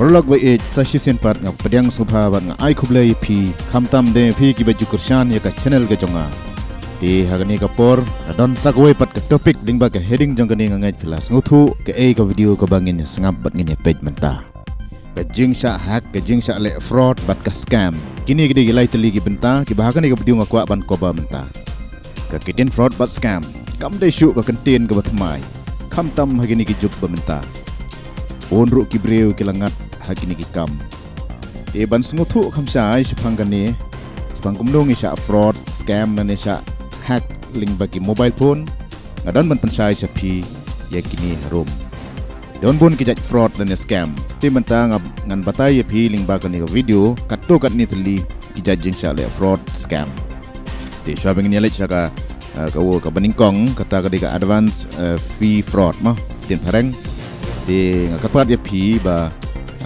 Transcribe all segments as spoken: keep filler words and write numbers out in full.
Paralok ba ïeit, sa shisien pat nga pdiang sngewbha bad nga ai khublei ïa phi, khamtam de phi kiba ju kyrshan ïa ka channel ka jong nga. Te ha kane ka por nga don sa kawei pat ka topic lyngba ka heading jong kane, nga ngeit phi la sngewthuh kaei ka video kaba ngin ïa sngap bad ngin ïa peit mynta. Ka jingshah hack, ka jingshah leh fraud bad ka scam. Kine ki dei ki lai tylli ki bynta kiba ha kane ka video nga kwah ban cover mynta. Ka ktien fraud bad scam kam dei shuh ka ktien kaba thymmai, khamtam ha kine ki juk ba mynta. Bun ruh ki briew ki la ngat ha kine ki kam. Te ban sngewthuh kham shai shaphang kane, shaphang kumno ngi shah fraud, scam lane shah hack lyngba ki mobile phone, nga don ban pynshai sha phi ïa kine harum. Don bun ki jait fraud lane scam. Te mynta nga, ngan batai ïa phi lyngba kane ka video katto katne tylli ki jait jingshah leh fraud, scam. Te shuwa ba ngin ïa leit sha ka, eh, ka, ka banyngkong, kata ka dei ka advance, eh, fee fraud mo, ktien phareng. Te nga kyrpad ïa phi ba,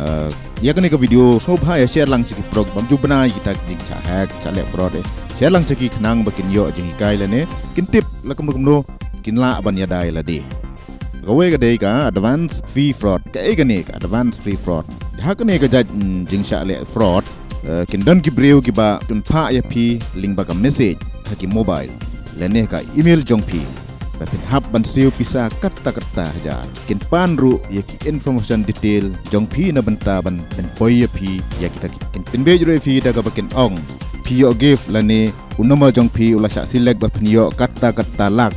eh, ïa kane ka video sngewbha ïa share lang sha ki paralok bym ju bna ïa kita ki jingshah hack, shah leh fraud, eh. Share lang sha ki khnang ba kin ïoh jinghikai lane kin tip la kumno kumno kin lah ban ïada ïa lade. Kawei ka dei ka advance fee fraud. Kaei kane ka advance fee fraud? Ha kane ka jait, mm, jingshah leh fraud, eh, kin don ki briew kiba pynphah ïa phi lyngba ka message ha ki mobile lane ka email jong phi ba phin hap ban siew pisa katta katta hajar. Kin pan ruh ïa ki information detail jong phi na bynta ban pynpoi ïa phi ïa kita ki. Kin pynbeit ruh ïa phi da kaba kin ong phi ïoh gift lane u number jong phi u la shah select ba phin ïoh katta katta lak.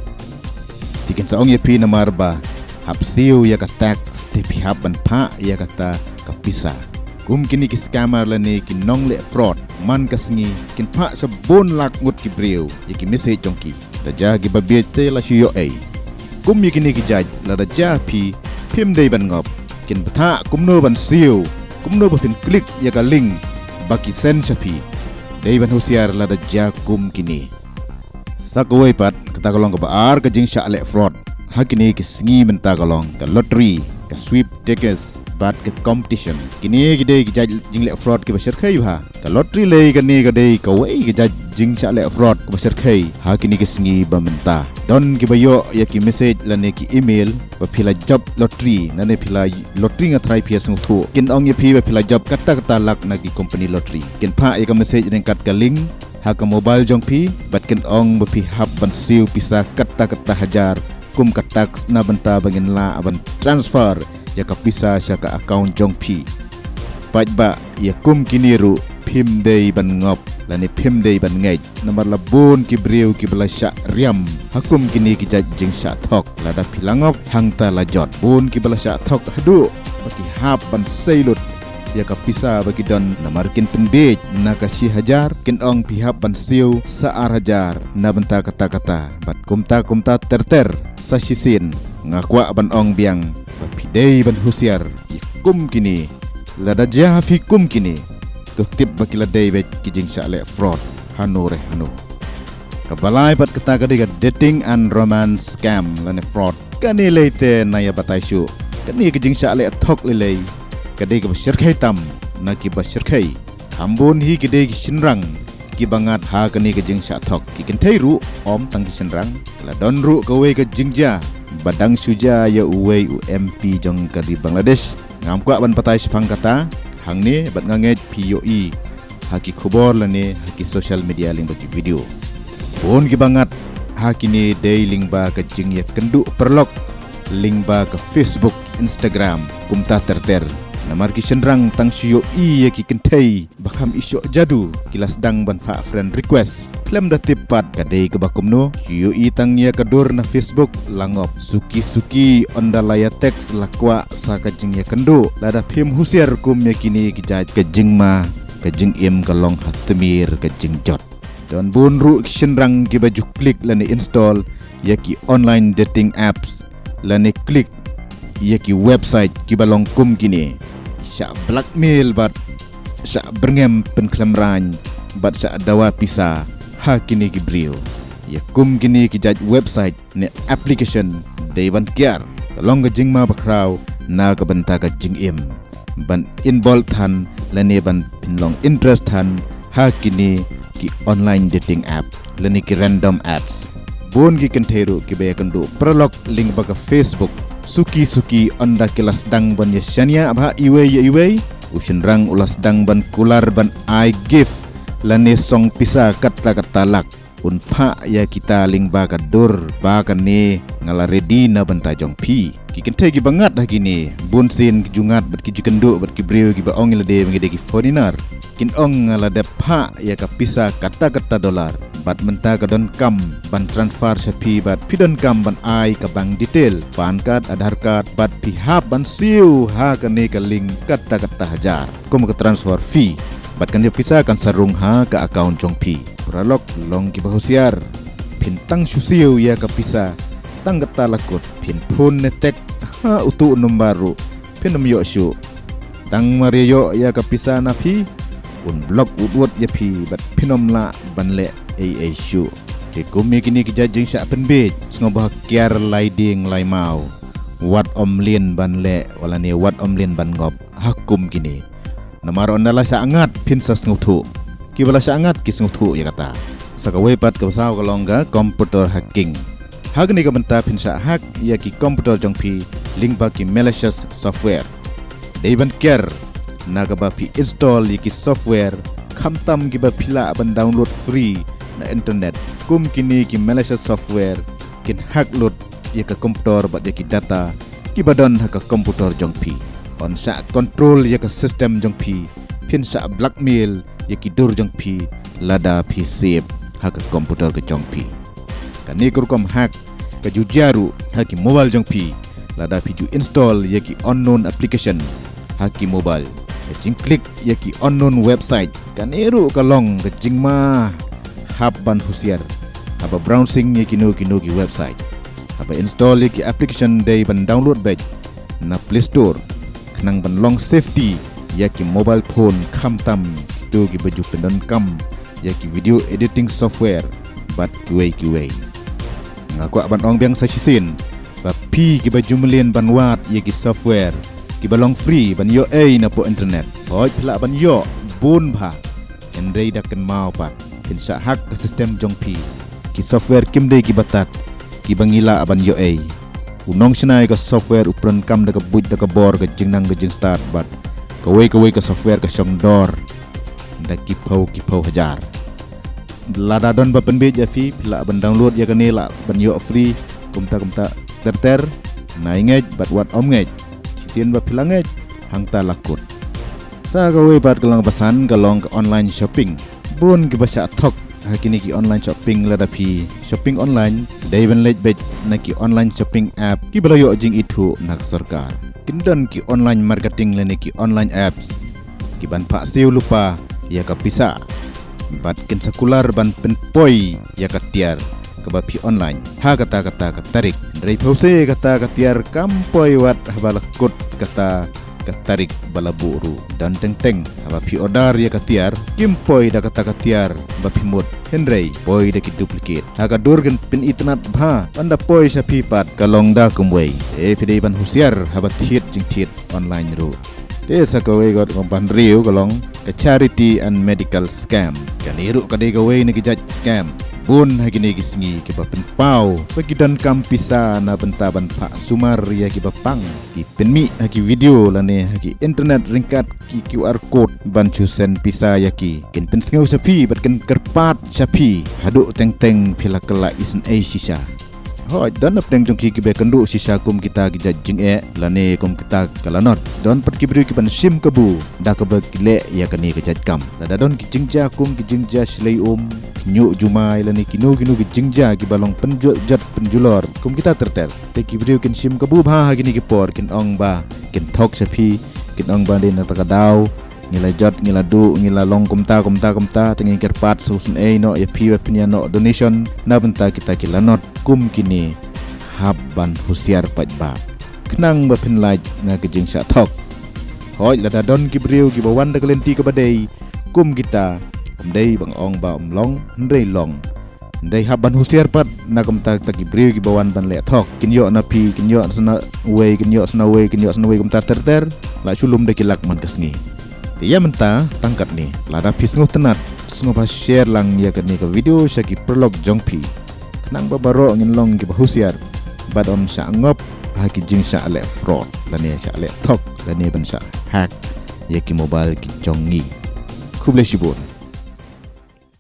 Te kin sa ong ïa phi namar ba hap siew ïa ka tax, te phi hap ban phah ïa kata ka pisa. Kum kine ki scammer lane ki nongleh fraud man ka sngi kin phah sha bun lak ngut ki briew ïa ki message jong ki. Da jia kiba bieit te la shu ïoh ei. Kum ïa kine ki jait, lada jia phi, phim dei ban ngop. Kin bthah kumno ban siew, kumno ba phin click ïa ka link ba ki send sha phi. Dei ban husiar lada jia kum kine. Sa kawei pat, kata ka long kaba ar ka jingshah leh fraud ha kine ki sngi mynta ka long ka lottery, ka sweepstakes bad ka competition. Kine ki dei ki jait jingleh fraud kiba shyrkhei bha. Ka lottery lei kane ka dei kawei ka jait jingshah leh fraud kaba shyrkhei ha kine ki sngi ba mynta. Don kiba ïoh ïa ki message lane ki email ba phi la jop lottery, lane phi la lottery, nga tharai phi ïa sngewthuh. Kin ong ïa phi ba phi la jop katta katta lak na ki company lottery. Kin phah ïa ka message ryngkat ka link ha ka mobile jong phi bad kin ong ba phi hap ban siew pisa katta katta hajar kum ka tax na bynta ba ngin lah ban transfer ïa ka pisa sha ka account jong phi. Paidbah, ïa kum kine ruh phim dei ban ngop lane phim dei ban ngeit, namar la bun ki briew kiba la shah riam ha kum kine ki jait jingshah thok. Lada phi la ngop hangta la jot. Bun kiba la shah thok haduh ba ki hap ban sei lut ïa ka pisa ba ki don, namar kin pynbeit na ka shi hajar kin ong phi hap ban siew sa ar hajar na bynta kata kata. Bad kumta kumta ter ter, sa shisien nga kwah ban ong biang ba phi dei ban husiar ïa kum kine. Lada jia ha phi kum kine, to tip ba ki la dei beit ki jingshah leh fraud hano re hano. Kaba lai pat, kata ka dei ka dating and romance scam lane fraud. Kane lei te na ïa batai shuh. Kane ka jingshah leh thok lei lei ka dei kaba shyrkhei tam na kiba shyrkhei. Kham bun hi ki dei ki shynrang kiba ngat ha kane ka jingshah thok. Ki kynthei ruh, ym tang ki shynrang. La don ruh kawei ka jingjia ba dang shu jia ïa uwei u M P jong ka ri Bangladesh. Ngam kwah ban batai shaphang kata hangne bad nga ngeit phi ïohi ha ki khubor lane ha ki social media lyngba ki video. Bun kiba ngat ha kine dei lyngba ka jingïakynduh paralok lyngba ka Facebook, Instagram, kumta ter ter. Namar ki shynrang tang shu ïohi ïa ki kynthei ba kham ishoh jadu, ki la sdang ban phah friend request. Khlem da tip pat ka dei kaba kumno, shu ïohi tang ïa ka dur na Facebook, la ngop. Suki suki, ynda la ïa text la kwah sa ka jingïakynduh. Lada phim husiar kum ïa kine ki jait, ka jingma ka jingim ka long ha tmier ka jingjot. Don bun ruh ki shynrang kiba ju click lane install ïa ki online dating apps lane click ïa ki website kiba long kum kine. Shah blackmail bad shah byrngem pynkhlem rain bad shah dawa pisa ha kine ki briew. Ïa kum kine ki jait website ne application dei ban kiar. Ka long ka jingma bakhraw na ka bynta ka jingim ban involve than lane ban pynlong interest than ha kine ki online dating app lane ki random apps. Bun ki kynthei ruh kiba ïakynduh paralok lyngba ka Facebook, Suki suki ynda ki la sdang ban ïa shaniah bha iwei ïa iwei, u shynrang u la sdang ban kular ban ai gift lane song pisa katta katta lak. Un phah ïa kita lyngba ka dur ba kane nga la ready na bynta jong phi. Ki kynthei kiba ngat ha kine, bun sien ki ju ngat bad ki ju kynduh bad ki briew kiba ong ïa lade ba ngi dei ki foreigner. Kin ong nga la dep phah ïa ka pisa katta katta dollar. Bad mynta ka donkam ban transfer sha phi bad phi donkam ban ai ka bank detail, PAN card, Aadhaar card, bad phi hap ban siew ha kane ka link katta katta hajar kum ka transfer fee. Bad kane ka pisa kan sa rung ha ka account jong phi. Paralok long kiba husiar. Phin tang shu siew ïa ka pisa tang katta la kut. Phin phone ne text ha utu u number ruh phin ym ïoh shuh. Tang mar ïa ïoh ïa ka pisa na phi, un block wut wut ïa phi bad phin ym lah ban leh ei ei shuh. Te kum ïa kine ki jait jingshah pynbiej, sngewbha kiar lai dieng lai maw. Wat ym lin ban leh, wat lane wat ym lin ban ngop ha kum kine. Namar ynda la shah ngat phin sa sngewthuh. Kiba la shah ngat ki sngewthuh ïa kata. Sa kawei pat kaba saw ka long ka computer hacking. Ha kane ka bynta phin shah hack ïa ki computer jong phi lyngba ki malicious software. Dei ban kiar na kaba phi install ïa ki software, khamtam kiba phi lah ban download free na internet. Kum kine ki malicious software kin hack lut ïa ka computer bad ïa ki data kiba don ha ka computer jong phi. Yn shah control ïa ka system jong phi, phin shah blackmail ïa ki dur jong phi lada phi save ha ka computer ka jong phi. Kane ka rukom hack ka ju jia ruh ha ki mobile jong phi lada phi ju install ïa ki unknown application ha ki mobile. Ka jingklik ïa ki unknown website, kane ruh ka long ka jingma. Hap ban husiar haba browsing ïa kino kino ki website. Haba install ïa ki application dei ban download beit na Play Store khnang ban long safety ïa ki mobile phone, khamtam kito kiba ju pyndonkam ïa ki video editing software bad kiwei kiwei. Nga kwah ban ong biang sa shisien ba phi kiba ju mlien ban wad ïa ki software kiba long free ban ïoh ei na poh internet, hooid phi lah ban ïoh bun bha. Hynrei da kynmaw pat, phin shah hack ka system jong phi. Ki software kim dei kiba tad kiba ngi lah ban ïoh ei. U nongshna ïa ka software u pyndonkam da ka buit da ka bor, ka jingnang ka jingstad bad kawei kawei ka software ka shong dor da ki phew ki phew hajar. Lada don ba pynbiej ïa phi, phi lah ban download ïa kane, lah ban ïoh free. Kumta kumta ter ter, nai ngeit bad wat ym ngeit. Shisien ba phi la ngeit, hangta la kut. Sa kawei pat ka long ba san, ka long ka online shopping. Bun kiba shah thok ha kine ki online shopping. Lada phi shopping online, dei ban leit beit na ki online shopping app kiba la ïoh jingithuh na ka sorkar. Kin don ki online marketing lane ki online apps kiban phah siew lypa ïa ka pisa bad kin sa kular ban pynpoi ïa ka tiar kaba phi online ha kata kata ka tarik. Hynrei phewse kata ka tiar kam poi wat haba la kut kata ka tarik ba la buh ruh. Don teng teng haba phi order ïa ka tiar, kim poi da kata ka tiar ba phi mut, hynrei poi da ki duplicate. Ha ka dur kin pynitynnad bha, ynda poi sha phi pat ka long da kumwei. Te phi dei ban husiar haba thied jingthied online ruh. Te sa kawei kat kaba hynriew ka long ka charity and medical scam. Kane ruh ka dei kawei na ki jait scam. Bun ha kine ki sngi kiba pynpaw ba ki donkam pisa na bynta ban phah sumar ïa kiba pang. Ki pynmih ha ki video lane ha ki internet ryngkat ki QR code ban shu send pisa ïa ki. Kin pynsngew sha phi bad kin kyrpad sha phi haduh teng teng phi la kylla isynei shisha. Hooid, don napdeng jong ki kiba kynduh shisha kum kita ki jait jingeh lane kum kita ka lanot. Don pat ki briew kiban shim kabu da kaba ki leh ïa kane ka jait kam. Lada don ki jingjia kum ki jingjia shlei um, khñiuh jumai lane kino kino ki jingjia kiba long pynjot jot pynjulor kum kita ter ter. Te ki briew kin shim kabu bha ha kine ki por, kin ong ba kin thok sha phi, kin ong ba dei na kata ka daw ngi la jot, ngi la duh, ngi la long kumta kumta kumta, te ngin kyrpad sngewsynei noh ïa phi ba phin ïa noh donation na bynta kita ki lanot. Kum kine hap ban husiar paidbah khnang ba phin lait na ka jingshah thok. Hooid, lada don ki briew kiba wan da ka lynti kaba dei kum kita, ym dei ba nga ong ba ym long, hynrei long. Hynrei hap ban husiar pat na kumta kita ki briew kiba wan ban leh thok. Kin ïoh na phi, kin ïoh sna uwei, kin ïoh sna uwei, kin ïoh sna uwei kumta ter ter. La shu lum da ki lak man ka sngi. Te ïa mynta tang katne. Lada phi sngewtynnad, sngewbha share lang ïa kane ka video sha ki paralok jong phi. Khnang ba baroh ngin long kiba husiar bad ym shah ngop ha ki jingshah leh fraud lane shah leh thok lane ban shah hack ïa ki mobile ki jong ngi. Khublei shibun.